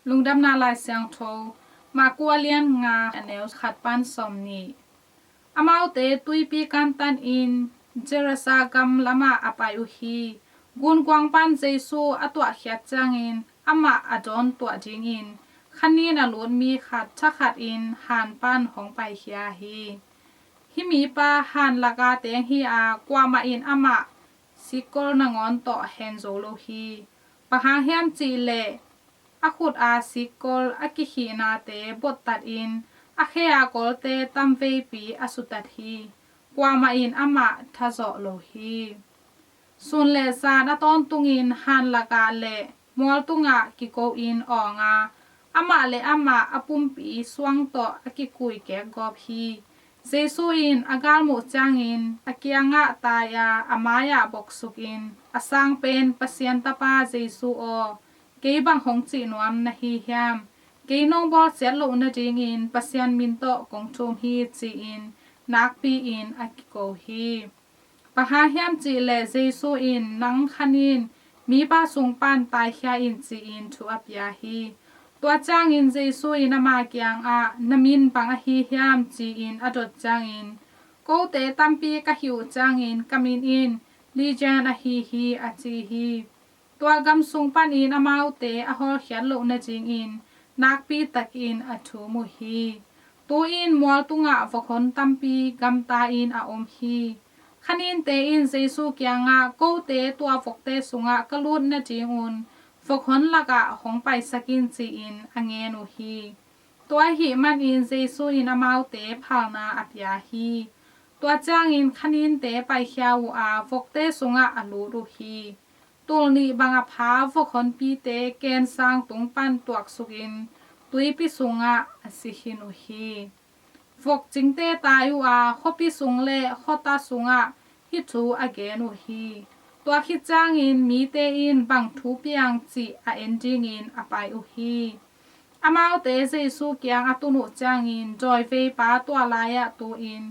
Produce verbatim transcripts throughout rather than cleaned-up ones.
Lungdamna Lai Siangtho, Marku a lian nga, a neu khat pan sawmnih. Amaute tuipi kantanin Gerasa gam lamah a pai uh hi. Gunkuang pan Jesu a tuahkhiat ciangin amah a dawntuah dingin khanin a lut mi khat thakhatin han pan hong paikhia hi. Hih mipa han laka teng hi a, kuamah in amah sikkol nangawn tawh hen zo lo hi. Bang hang hiam cih leh a khut a sikkol a kikhihnate bottatin a khe a kolte tamveipi a sutat hi. Kuamah in amah thazawh lo hi. Sun le zan a tawntungin han lakah le mual tungah kiko-in awng a, amah le amah a pumpi suang tawh a kikui kekgawp hi. Jesu in a galmuh ciangin a kiangah tai a, a mai-ah boksukin, "A sang pen Pasian Tapa Jesu aw, kei bang hong cih nuam na hi hiam? Kei nong bawlsiat loh nadingin Pasian min tawh kong thum hi," ci-in nakpi-in a kiko hi. Bang hang hiam cih leh Jesu in, "Nang khanin mipa sung pan taikhia in," ci-in thu a pia hi. Tua ciangin Jesu in ama kiangah, "Na min bang ahi hiam?" ci-in a dot ciangin, "Kote tampi ka hih uh ciangin ka min in Legion ahi hi," a ci hi. Tua gam sung panin amaute a hawlkhiat loh nadingin nakpi takin a thum uh hi. Tu-in mual tungah vok hon tampi gamta-in a om hi. Khaninte in Jesu kiangah, "Kote tua vokte sungah ka lut nadingun vok hon lakah hong paisak in," ci-in a ngen uh hi. Tua ahih manin Jesu in amaute phalna a pia hi. Tua ciangin khaninte paikhia uh a, vokte sungah a lut uh hi. Tul nih bang a pha vok honpite kensang tung pan tuaksukin tuipi sungah a si khin uh hi. Vok cingte tai uh a, khuapi sung le khuata sungah hih thu a gen uh hi. Tua khit ciangin mite in bang thu piang cih a en dingin a pai uh hi. Amaute Jesu kiang a tun uh ciangin dawiveipa tua lai-ah tu-in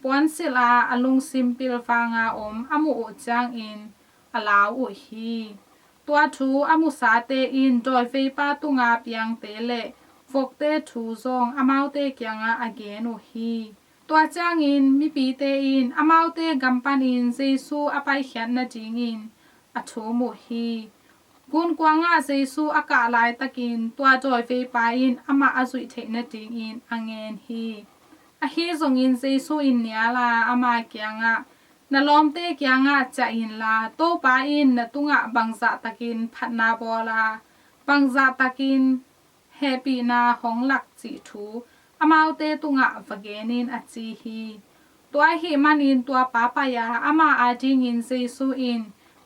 puansilh a, a lungsim pilvanga om a muh uh ciangin a lau uh hi. Tua thu a musate in dawiveipa tunga piangte le vokte thu zong amaute kiangah a gen uh hi. Tua ciangin mipite in amaute gam panin Jesu a paikhiat nadingin a thum uh hi. Gunkuangah Jesu a kah laitakin tua dawiveipa in amah a zuih theih nadingin a ngen hi. Ahi zongin Jesu in nial a, ama kiangah, "Na lawmte kiangah ciah inla, Topa in na tungah bangzahtakin phatna bawl a, bangzahtakin hehpihna hong lak cih thu amaute tungah va gen in," a ci hi. Tua ahih manin tua pa pai a, ama adingin Jesu in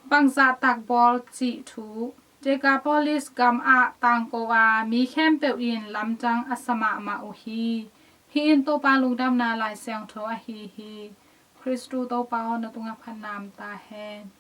bangzahtak bawl cih thu Decapolis gamah tangko a, mi khempeuh in lamdang a sa mahmah uh hi. Hih in Topa Lungdamna Lai Siangtho ahi hi. Khristu Topa aw, na tungah phatna om ta hen.